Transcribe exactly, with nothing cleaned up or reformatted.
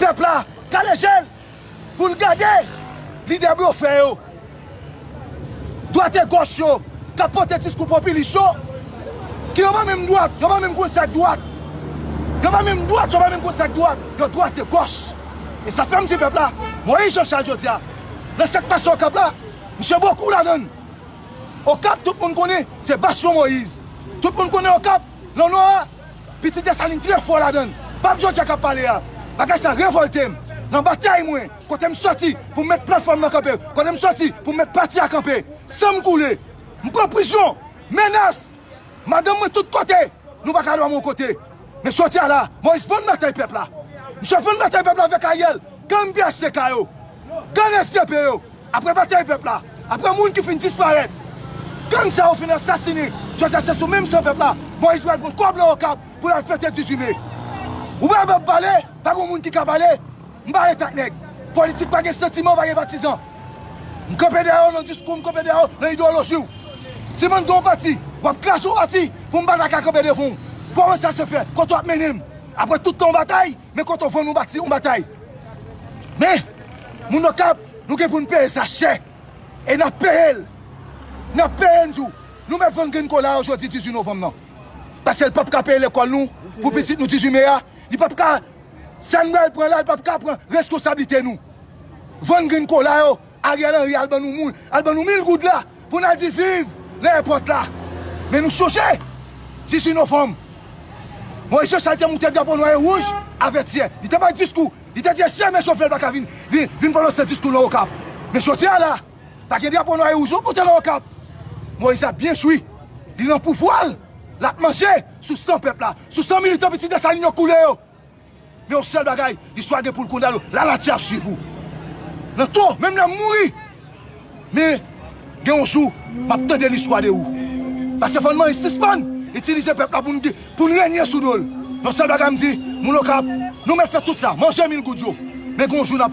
pèp la, kale je l, pou l gade lidè blofè yo, dwat e gòch yo, k ap pote diskou popilis yo, ke yo pa menm dwat, yo pa menm konn sa k dwat. Yo pa menm dwat, yo pa menm konn sa k dwat. Yo dwat e gòch. E sa fè m di pèp la, Moyiz Jan Chal jodi a, nan sa k pase Okap la, misye bokou ladan l. Okap, tout moun konnen, se Basyon Moyiz. Tout moun konnen Okap, nan Nò a, pitit Desalin trè fò ladan l. P ap jodi a k ap pale a. Bagay sa revòlte m. Nan batay mwen, kote m sòti pou m met platfòm nan kanpe, kote m sòti pou m met pati a kanpe, san m koule. M pran prizyon, menas, madanm mwen tout kote, nou pa ka dòmi yon kote. Men jodi a la, Moyiz vann batay pèp la. Misye vann batay pèp la avèk Ariel, gang P H T K yo, gang S D P yo. Apre batay pèp la, apre moun ki fin disparèt, gang sa yo fin asasinen, jodi a se sou menm san pèp la, Moyiz pral pran kòb nan Okap pou l al fete dizuit me. Ou pa p ap pale, pa gen moun ki ka pale, m pa ret ak nèg. Politik pa gen santiman, pa gen patizan. M kanpe dèyè w nan diskou, m kanpe dèyè w nan ideyoloji w. Si m ann gen yon pati, w ap kraze yon pati pou m pa ta ka kanpe devan w. Kòman sa se fè? Kote w ap mennen m? Apre tout tan yon batay, men kote w vann yon bati, yon batay. Men, moun Okap, nou gen pou n peye sa chè. E n ap peye l. N ap peye l, m di w. Nou mèt vann grenn kola yo jodi dizuit novanm nan. Paske l p ap ka peye lekòl nou pou pitit nou dizuit me a. Li p ap ka, sa n pral pran la, li p ap ka pran reskonsablite nou. Vann grenn kola yo, Ariel Henry al ban nou moun, al ban nou mil goud la pou n al di viv nan èpòt la. Men nou chonje, dizuit novanm, Moyiz Jan Chal te moute drapo nwa e wouj a Vètyè. Li te bay diskou. Li te di jamè Jovenel pa ka vin, vin, vin pwononse diskou nan Okap. Men jodi a la, pa gen drapo nwa e wouj yo pote nan Okap. Moyiz ap byen jwi. Li nan pouvwa l. L ap manje sou san pèp la. Sou san militan pitit Desalin yo koule yo. Men yon sèl bagay, listwa gen pou l konn ale, lanati ap swiv ou. Nan tou, menm lè m mouri, men gen yon jou, m ap tande listwa de ou. Paske fò n mande sispann itilize pèp la pou n, pou n renye sou do l. Yon sèl bagay m di, moun Okap, nou mèt fè tout sa, manje mil goud yo. Men gen yon jou n ap